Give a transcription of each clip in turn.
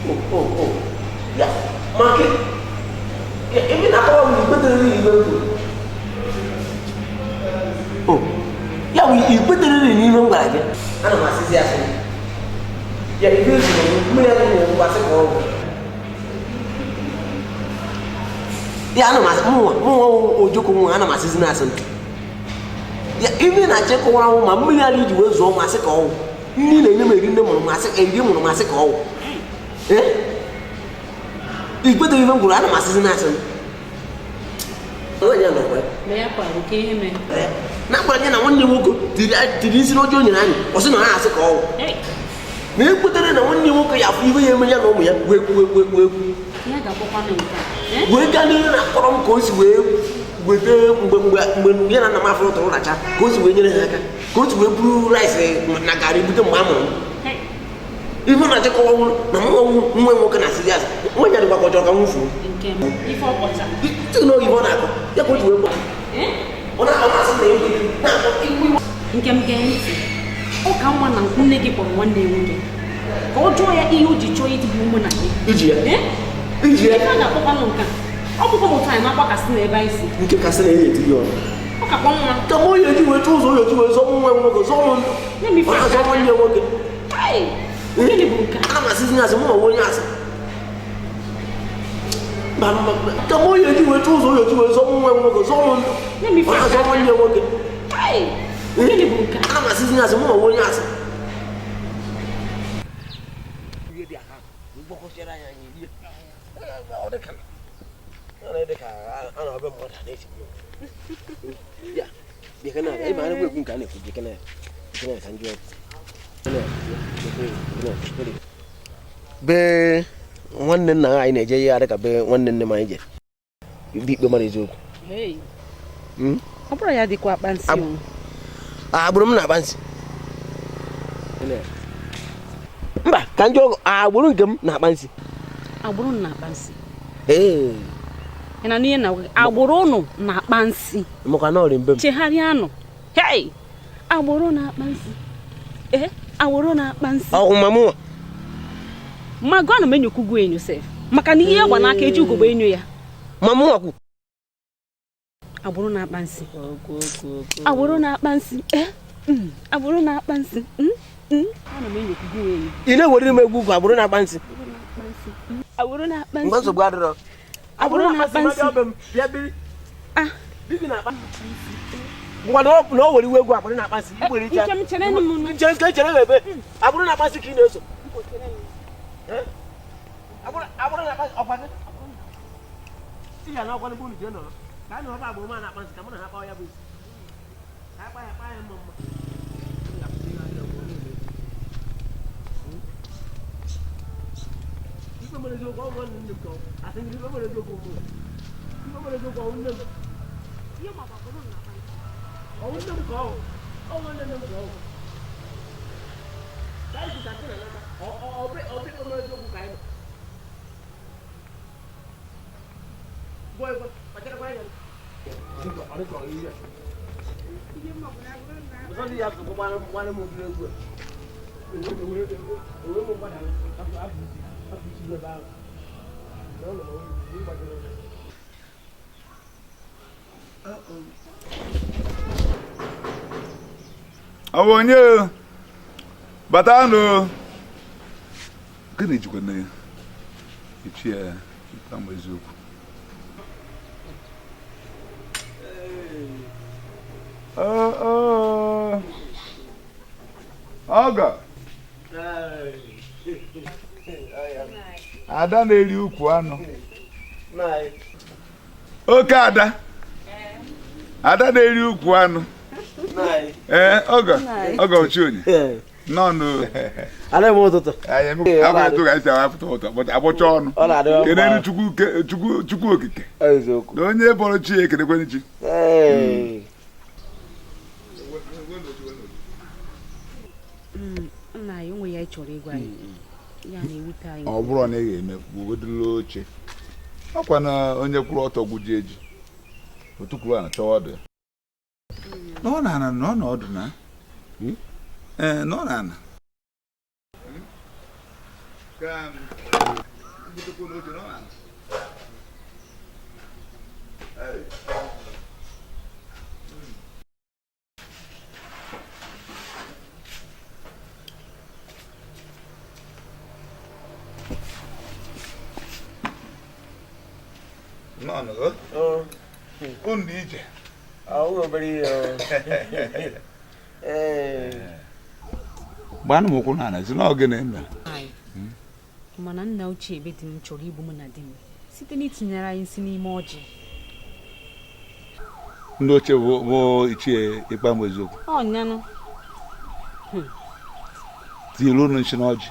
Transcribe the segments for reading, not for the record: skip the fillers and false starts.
O ya maka ebe na-akọwa m na ikwetere n'ihe m kwuru. O ya bụ ikwetere n'ihe m gwara gị. Ana m asịzi asị ya ibe ezuru m mmiri adịghị na-egbu asị ka ọ bụ ya. Ana m asị mụnwa mụnwa Ojoko nwa, ana m asịzi na asị ya ibe na-achọ ịkọwara m ma mmiri ara iji wee zụọ m asị ka ọwụ nri na-enye m eri, nne mụrụ m asị eri mụrụ m asị ka ọwụ. Ee, ikwetere ife m kwuru. Ana m asịzi na asị nwaanyị a nọkwa na-agbara ya na nwanne nwoke tiri isi n'oche o nyere anyị. Ọ sị na ha asị ka ọwụ na ekwetere na nwanne nwoke ya afụ ife ya eme ya na ụmụ ya wee kwuo wee kwuo wee gaa n'ihu na akpọrọ m ka o si wee weta mgbe mgbe mgbe ya na nna m afọ tụrụ racha, ka o si wee nyere ha aka, ka o si wee buru rice na garị bute mgbe a mụrụ m. Ife na-achịkọwa nwụrụ na nwa nwa nwoke na-asịzi asị nwa ya dịkwa ka ọ chọrọ ka m nwụfuo n'oge ọ na-akọ ya ka o ji wee gba ọ na-asị na egwu na-akọ igwu. Nke m gee ntị, ọ ka mma na nne gị kpọrọ nwanne ya nwoke ka ọ jụọ ya ihe o ji chọọ itigbu ụmụ na gị. Iji ya iji ya. Ife a ga-akpọkwanụ nke a, ọ bụkwa m otu anyị na-agbakasị na ebe anyị si. Nke kasị na enye etiri ọnụ. Ọ kakwa mma. Ka m onye eji wee chọọ ụzọ onye eji wee zọọ nwa nwoke zọọ m ọ na-azọ nwanne ya nwoke. Gịnị bụ nke a? Ana m asịzi asị mụ onwe onye asị ka m onye eji wee chọọ ụzọ onye eji wee zọọ nwa nwoke zọọ m ọ na-azọ nwanne ya nwoke. Gịnị bụ nke a? Ana m asịzi asị mụ onwe onye asị. Be nwanne nna anyị na-eje ihe adị ka be nwanne nne m anyị je bụ ikpe mara eziokwu. Ọ bụrụ ya dịkwa akpa nsị. Agbụrụ m na-akpa nsị mba ka njọ agbụrụ nke m na-akpa nsị. Agbụrụ m na-akpa nsị. Ị na n'ihe na agbụrụ ụnụ na-akpa nsị. Maka na ọrịa mbe m. Chegharịanụ. Hei! Agbụrụ na-akpa nsị. Ee, agbụrụ na-akpa nsị. Ọgwụ ma mụnwa. Ma gwa na m enyokwugo enyo sef. Maka na ihe agba n'aka eji ugogbe enyo ya. Ma mụnwa kwu. Agbụrụ na-akpa nsị. Agbụrụ na-akpa nsị. Ee, agbụrụ na-akpa nsị. Ana m enyokwugo enyo. Ị na-ewere m egwu ugwu agbụrụ na-akpa nsị. Agbụrụ na-akpa nsị. Mgbe nsogbu adịrọ. Agbụrụ na-akpa nsị. Ngwa na o were iwe egwu agbụrụ na-akpa nsị. Nke m chere m. Nche nke chere m ebe. Agbụrụ na-akpa nsị ka ị na-eso. Agbụrụ na-akpa nsị ọkwa gị. Ị ga na ọkwa n'ebe unu jee nọrọ. Ka anyị họba agbụrụ ma na-akpa nsị ka mụ na ha kpaa ya bụ isi. Ka anyị kpaa ya kpaa ya mma mma. Ikpe mere eziokwu ọ nwanne nne m ka ọ asị gị ikpe mere eziokwu mụ. Ikpe mere eziokwu ọ nne m. Ọ nne m ka ọ ọ nwanne nne m ka ọ. Ka anyị si ka na n'aka ọ ọ bụ ikpe mere eziokwu ka anyị nọ. Gwa ekwe kpacharakwa anya. Ọ dịka ọ ihe. Ụzọ dị ya gbara m obere egwu a. Ewe m mgbada afọ isi afọ isi ebe ahụ. Ọ bụ onye batanụ gịnị jikwa na ichie ikpe ama eziokwu. Ọgọ ada na-eri ukwu anụ. Oke ada ada na-eri ukwu anụ. Ee, ọgọ ọgọ ochie nọ nụ. Ana m ụtụtụ. Agwa etu ga esi awapụta ụtọ agbọcha ọnụ. Kenenu Chukwu Chukwu okike. Na onye bọrọ chi ekenekwenụ chi. Ọ bụrụ na ị ga-eme gbugodulu oche ọkwa na onye kwụrụ ọtọ gwuji eji otukwuru a na-achọwa ọdụ ya nọ na nọ n'ọdụ na ee nọ na ana. Butekwa n'oche nọ n'ala. Hey. Nnọọ o. Unu dị iche. Ọ obere ihe o. Ee. Gbanụ m ụkwụ n'ala si na ọ gịnị mere? Mana nna ochie ebe di m chọrọ igbu m na di m site n'itinyere anyị nsị n'ime ọjị. Ndị ochie bụ ichie ikpe ama eziokwu. Ọ nyanụ. Tinyere unu nshi n'ọjị.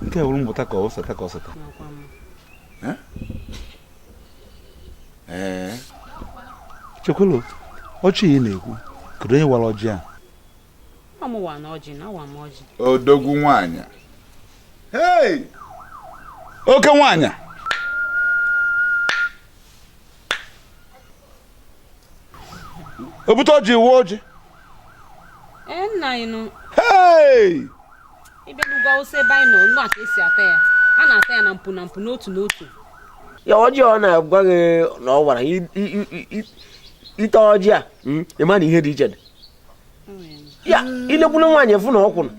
Nke a wụrụ mmụta ka ọ sata ka ọ sata. Nakwa m. Ee. Chekwelu, ọjị ị na-ekwu, kedu onye wara ọjị a? Ọ mụwa na ọjị na awa m ọjị. Odogwu nwaanyị. Hey! Oke nwaanyị. O bute ọjị wụọ ọjị. Ee, nna anyị nụ. Hey! Ịbịa n'ugwu Awụsa ebe anyị nọ, nnọọ ka esi ata ya. A na-ata ya na mpụ na mpụ n'otu n'otu. Ya ọjị ọ na-agwa gị na ọ gwara ite ọjị a, ị ma na ihe dị iche dị. Ya ilekwuru nwaanyị efu na ọkwụ.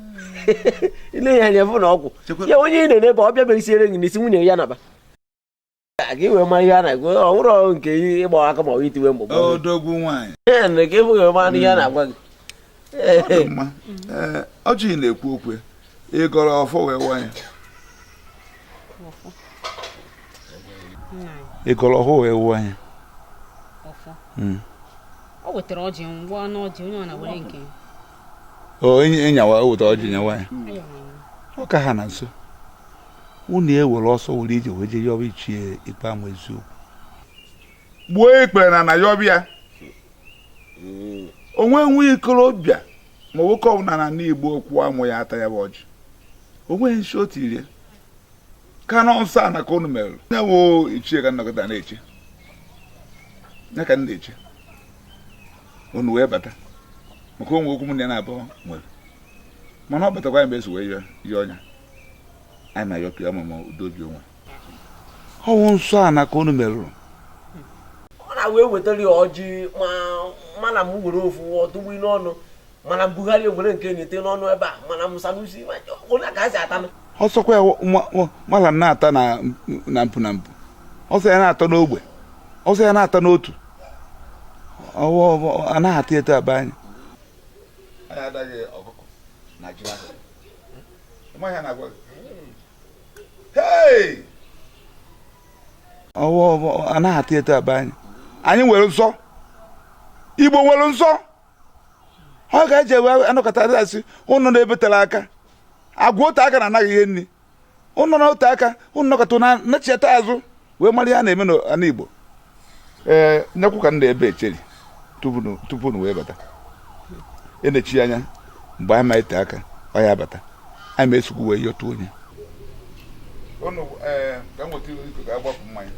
Ile ya anya efu na ọkwụ. Ya onye ị na-ene ebe ọ bịa berisiere gị n'isi nwunye ya naba. Ka ị wee mara ihe a na-agwa ọ bụrụ nke ịgba aka ma ọ bụ itiwe mgbọ. Odogwu nwaanyị. Ee, na ka ị wee mara ihe a na-agwa gị. Ọ dị mma. Ee, ọjị ị na-ekwu okwu ya. Ị gọrọ ọfọ wee wụọ ya. Ọfọ. Nna anyị, Ị gọrọ ọfọ wee wụọ ya. ọfọ. O wetara ọjị ngwa n'ọjị onye ọ na-were nke ya. O ịnyawa o wetara ọjị nyawa ya. Ayọ. Ọ ka ha na nso. Unu ewere ọsọ were ije wee jee yọba ichie ikpe ama eziokwu. Gbuo ikpere na na yọbịa. Onwe nwe ikorobịa ma nwoke ọbụla na Igbo okwu amụ ya ata ya bụ ọjị. Onwe nshi o tiri ya. Ka nọ nsọ a na ka unu mere. Ya wụ ichie ka nnọkọta na-eche. Ya ka m na-eche. Unu wee bata. Maka onwe okwu m na ya na-abụọ nwere. Mana ọ batakwa ya mgbe esi wee yọọ ọnya. Anyị na-ayọkọ ya ma ma udo bi onwe. Ọwụ nsọ a na ka unu merụrụ. Ọ na-wee wetara ya ọjị ma mana m were ofu ọtụgbu n'ọnụ mana mbugharị were nke na-ete n'ọnụ ebe a mana m sanusi onye ka a si ata. Ọsọkwa ya mala na-ata na mpụ na mpụ. Ọsọ ya na-atọ n'ogbe. Ọsọ ya na-atọ n'otu. Ọwụ a na-ata eto aba anyị. Anyị adaghị ọkụkọ na ji ahụ. Ịmaghị na-agwa gị. Hey! Ọwụ a na-ata eto aba anyị. Anyị nwere nsọ. Igbo nwere nsọ. Ọ ga-eji ewe anọkọta asị ụnụ na-ebetara aka. Agwa otu aka na-anaghị ihe nri. Ụnụ na otu aka ụnụ nọkọta na nacheta azụ wee mara ihe a na-eme n'ala Igbo. Ee, nyekwu ka m na-ebe echeri tupu nu wee bata. E na-echi anya mgbe anyị ma ete aka ọ ya bata. Anyị ma esokwu wee yọta onye. Ụnụ ka m nweta iko ka agbapụ mmanya.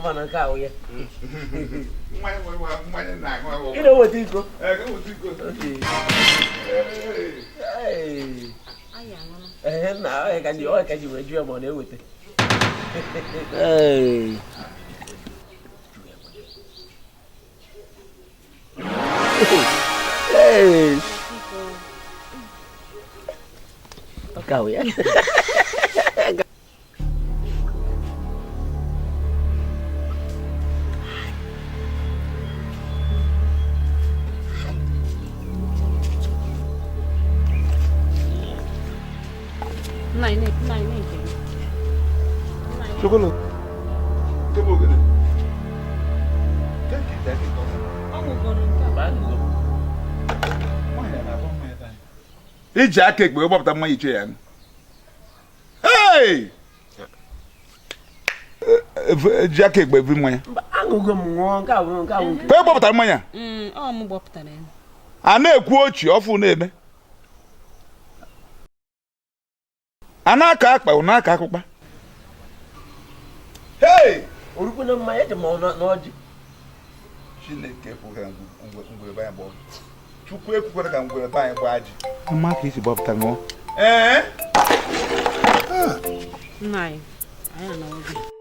Mana nke ahụ ya. Mmanya na-aṅụ. Ị na-eweta iko? Ee, ka m nweta iko. Ee, nna ọ ka ji wee jụọ ya ma ọ na-eweta. Ee. Ee. Ọ ka ahụ ya. Chokolo. Iji aka ekpe gbapụta mmanya iche ya. Hey! Eji aka ekpe ebu mmanya. Aṅụgo m ṅụọ nke ahụ nke ahụ. Ka e gbapụtara mmanya? Ọ m gbapụtara ya. A na-ekwu ochie ọfụ na-eme. A na-aka akpa ọ na-aka akpụkpa. Hey! Orukwu na mmanya eji ma n'ọjị. Chineke kwụgara ngwere ebe anyị gbọọ. Chukwu ekwukwere ka ngwere be anyị gbaa ji. Mma ka isi gbapụta ṅụọ. Ee. Nna anyị, anyị anawago.